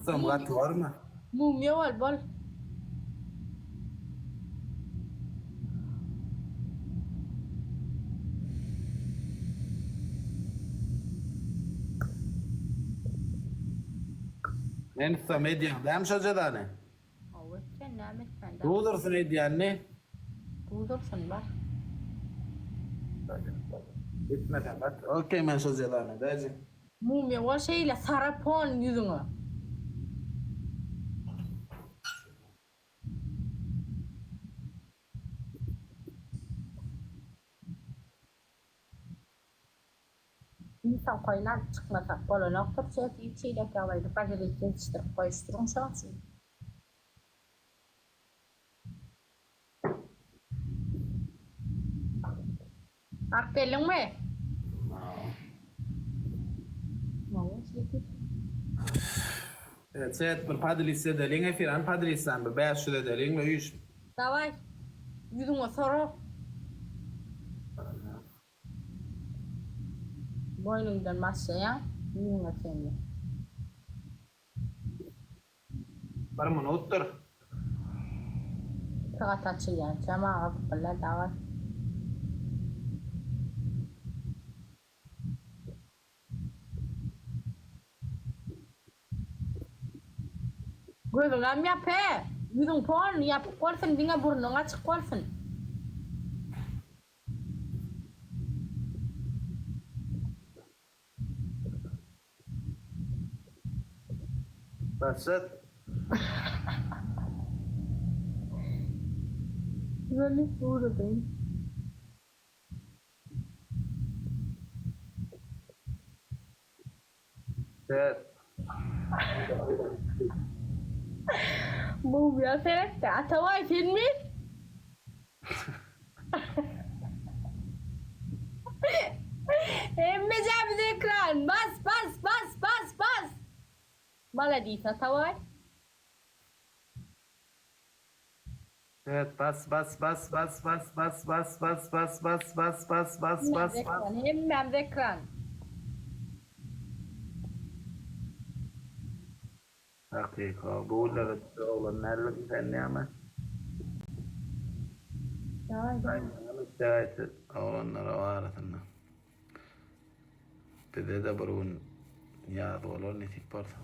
Tutsam gaty barmy? Mumyýa bol, bol. Men tutsam edýäň dämi şo jezany? Hawa, sen näme etmeli? Duzursyn edýänini. Duzursyn bar. Etmesem gaty. Okey men şo jezany edäýjek. Mumyýa bol şeýle sarapon ýüzüňe. Insoň koýun alyp çykmasak bolanokdyr çet hiç hili ýagdaýda bazilik ýetişdirip goýuşdyryň şoň üçin. Alyp geldiňmi? Çet bir podlist edeliň efir hany podlistdan bir 500 edeliň we üýşüp. Daway. Ýüzüňe sora. Boýnuňdan başlaýaň, ýüzüňe çenli. Bir minutdyr. Sagat açylýança maňa gypylla daway. Gözüňem ýap he! Ýüzüň polny ýapyk bolsun, diňe burnuň açyk bolsun. Başlat. Güzellik ugradaýyn. Ses. Mumyýa seretdi. Atabaý senmi? Hemmejämiz ekran. Bas bas bas bas bas. Maladis Atabaý. Evet bas bas bas bas bas bas bas bas bas bas bas bas bas bas bas. Hemmämiz ekran. Hakyka bu günlere düşen oglan näledim sen näme? Daway oglanlara arasynda. Bize-de bir gün ýaz bolar nesip bolsa.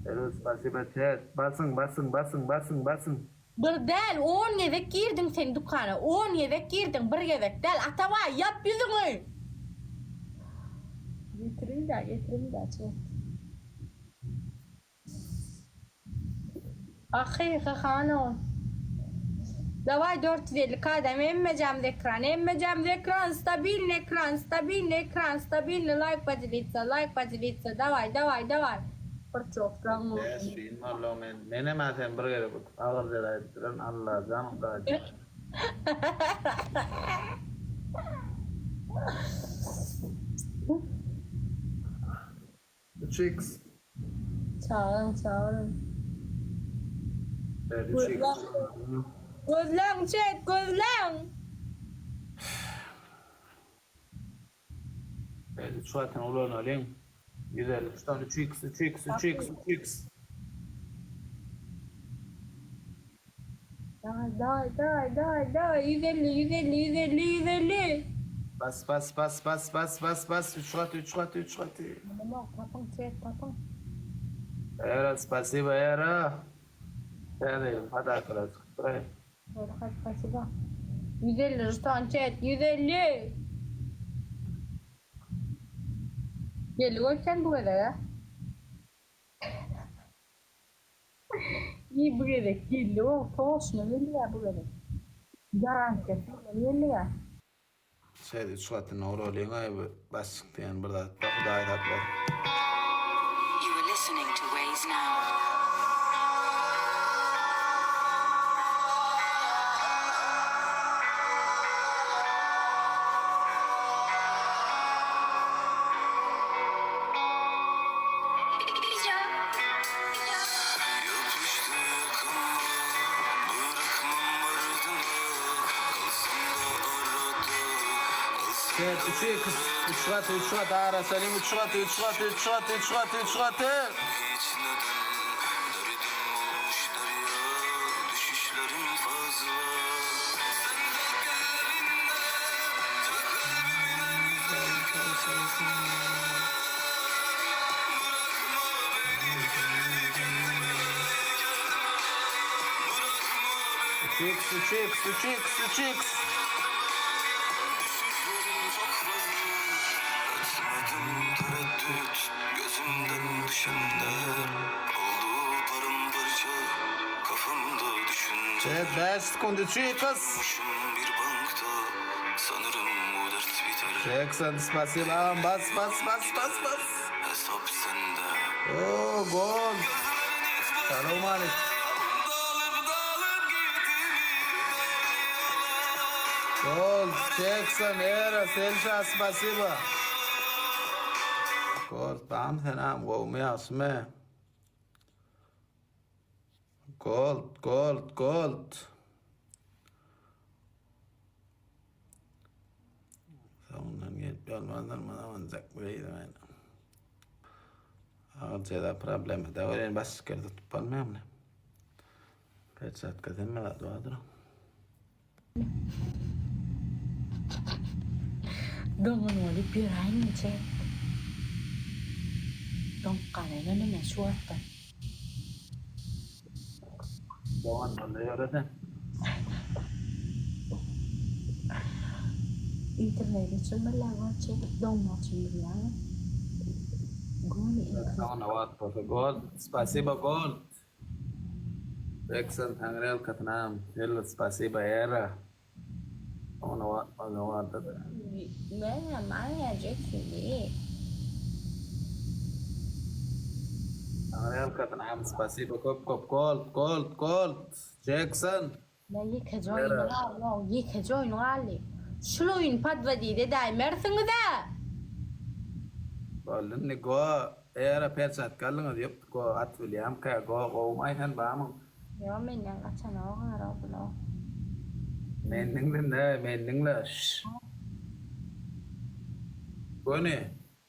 Hello spasiba chat basyň basyň basyň basyň basyň. Bir däl on gezek girdiň sen dükana on gezek girdiň bir gezek däl Atabaý ýap ýüzüňi. Getiriň-dä getiriň-dä chat. Ahyry hany ol. Daway 450 adam hemmejämiz ekran hemmejämiz ekran stabilny ekran stabilny ekran stabilny laýk podelitsa laýk podelitsa daway daway daway bir çokdan Bäş gün boldy men menem a sen bir gezek utup agyr jeza etdiren Allajan Hudaýjan. Üç X. Çagyryň çagyryň. Evet, üç X. Gözläň çek gözläň. Evet, üç gatyny ulanalyň. 153 tane 3x 3x 3x 3x. Daý daý daý daý daý 150 150 150 150. Bas bas bas bas bas bas bas 3 gaty 3 gaty 3 gaty. Nima tapyň çek tapyň. Era spasibo era. Täze ýyl podarkalar çykyp duraý. Berkat spasibo. 150 žeton çek 150. Geldi görsen bu gezek ha. Iý bu gezek geldi o toşna geldi ya bu gezek. Garantiýasy bilen geldi ya. Şeýle üç gatyny uralyň aý bu başlyk diýen bir zat bar hudaý saklasyn. You are listening to Waze now. Evet, üç x, üç gat, üç gat, ara salim, üç gat, üç gat, üç gat, üç gat, üç gat. 3x, 3x, 3x, 3x. Chat 5 sekund 3x. Jackson spasiba agam bas bas bas bas bas. Oo gol. Salowmalik. Gol Jackson era Selşa spasiba. Gol bam senam gowmy ýagşymy. Gold gold gold. Soňundan gelip ýolmazlar mana onjak bileýdim men. Agyr jeza problema da welin baş gerde tutup bolmaýarmy? Perçatka hemme zat bardyr. Doňan bolup ýöräýme Jek. Doňup galaýyn onda men şu wagtdan. Doňan bolda ýöre sen. Internet öçürmeli bolçy doňmak üçin bilýäňmi. Göni internet. Soňuna wagt bolsa gold. Spasibo gold. Jackson taňryýalkasynam Hella spasibo era. Soňuna wagt bolsa wagtda. Meňem maňa Jackson. Taňryýalkasynam spasibo köp köp gold gold gold. Jackson. Ýa ýekeje oýny galdy, ýok, ýekeje oýny galdy. Şul oýny podwodit edäýmersiňiz-ä! Boldy indi go era perçatka aldyňyz ýok go at bilýämkä go gowumaý sen bamyň. Ýok menden gaçanok ara bular. Mendiňle ne mendiňle şşş. Göni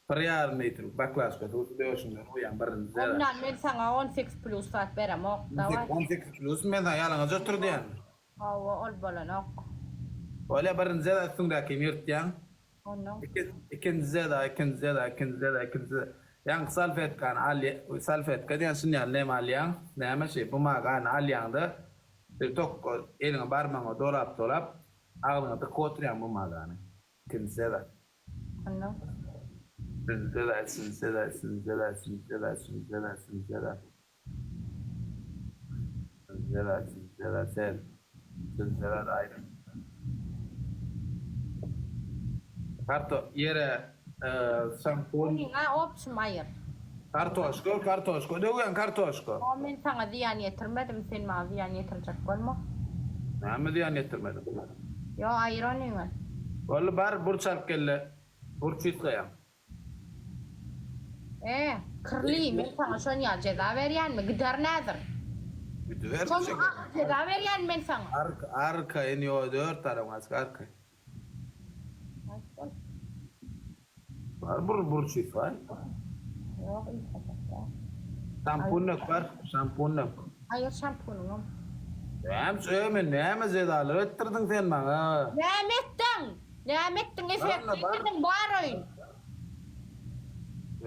bir ýarym litr baklažka suw döşüňden guýaň birinji zerä. Ondan men saňa on sekiz plus zat beremok daway. 18 plus men saňa ýalaňaç otur diýen. Hawa ol bolanok. Bolýa birinji zerä üstüňdäkini ýyrtýaň. Ondan. Ikinji zerä ikinji zerä ikinji zerä ikinji zerä. Ýaňky salfetkany al salfetka diýen şun ýaly neme alýaň näme şi bumagany alýaňda bir tokka eliňe barmagyňa dolap dolap agzyňa dykyp oturýaň bumagany. Ikinji zerä. Ondan. Üçünji zerä üçünji zerä üçünji zerä üçünji zerä üçünji zerä üçünji zerä. Üçünji zerä üçünji zerä sen. Üçünji zerä aýdyň. Karto ýere şampun. Oňa opşum aýyr. Kartoşka kartoşka döwýän kartoşka. O men saňa zyýan ýetirmedim sen maňa zyýan ýetirjek bolma. Näme zyýan ýetirmedim. Ýok aýyr onyňy. Boldy bar burç alyp gelle burç ýitgaýaň. E, Kirli, men saňa şon ýaly jeza berýänmi? Giderin häzir. Gidiber. Şon agyr jeza berýän men saňa. Ark arkaýyn ýo dört tarapyň açyk arkaýyn. Aýt bol. Bar bur burç ýitgaý. Ýok, ýitgajak däl. Şampun dök bar, şampun dök. Aýyr şampunyňam. Näme öý men näme jezalar etdirdiň sen maňa? Näme etdiň? Näme etdiň efekti ýitirdiň bar oýun.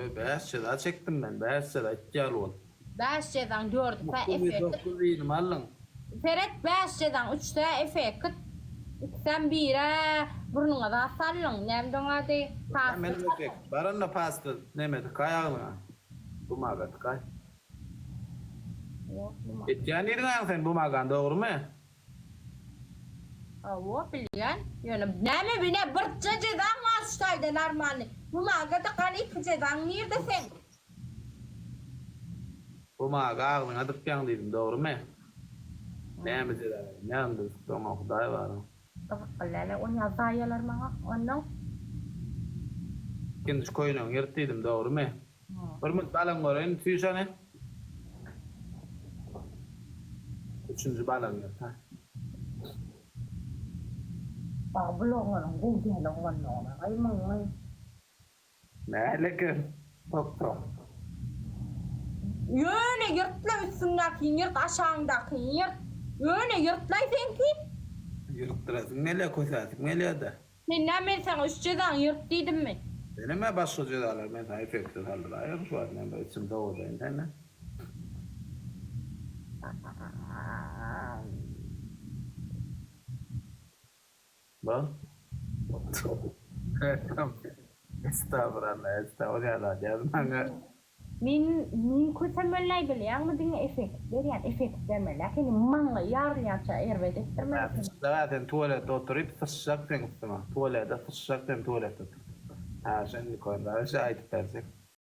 Öý 5 jeza çekdim men 5 jeza it ýaly bolup. 5 jezaň dördüsä efekti. 9 ýylymy aldyň. Seret 5 jezaň üçsä efekt. Ikisem birä burnuňa zat saldyň. Näme oň ady? Pasta. Men efekt. Bar onda pasta neme tykaý agzyňa. Bumaga tykaý. Ýok bumaga. Etýän diýdiň sen bumagany dogrymy? Hawa bilýän. Ýöne näme bine birje jezaň bar şu taýda normalny. Bumaga dykan iki jezaň nirde seň? Bumaga agzyňa dykýaň diýdim dogrymy? Näme jeza berýän? Näme dykdyň Hudaý bar. Gyzykly däl onýa zaýalar maňa onnoň. Ikinji köýnegiňi ýyrt diýdim dogrymy? Bir minut balaň göreýin süýş hany. Üçünji balaň ýyrt ha. Bak bul oglanyň gowy däl oglanlygyna aý muňňy. Nähili eken tok tok. Ýöne ýyrtla üstüňdäkini ýyrt aşagyňdakyny ýyrt. Ýöne ýyrtlaý seňki. Ýyrtdyrasyň gelýä kösäsiň gelýädä. Sen näme men saňa üç jezaňy ýyrt diýdimmi? Senemä başga jezalar men saňa efekte saldyraýaryn şu wagt men bir içimi sowadaýyn senden. Bol. Estagfurallah, estagfurallah ýazmaňa. Men men kösenmelläý bilýäňmi diňe efekt berýän efekt bermeli ekeni maňlaý ýarylýança erbet etdirmeli ekeni. Daga sen tualetde oturyp syçjak seň üstüňe tualede syçjak sen tualetde oturyp. Ha şendi koýun daga şe aýdyp berjek.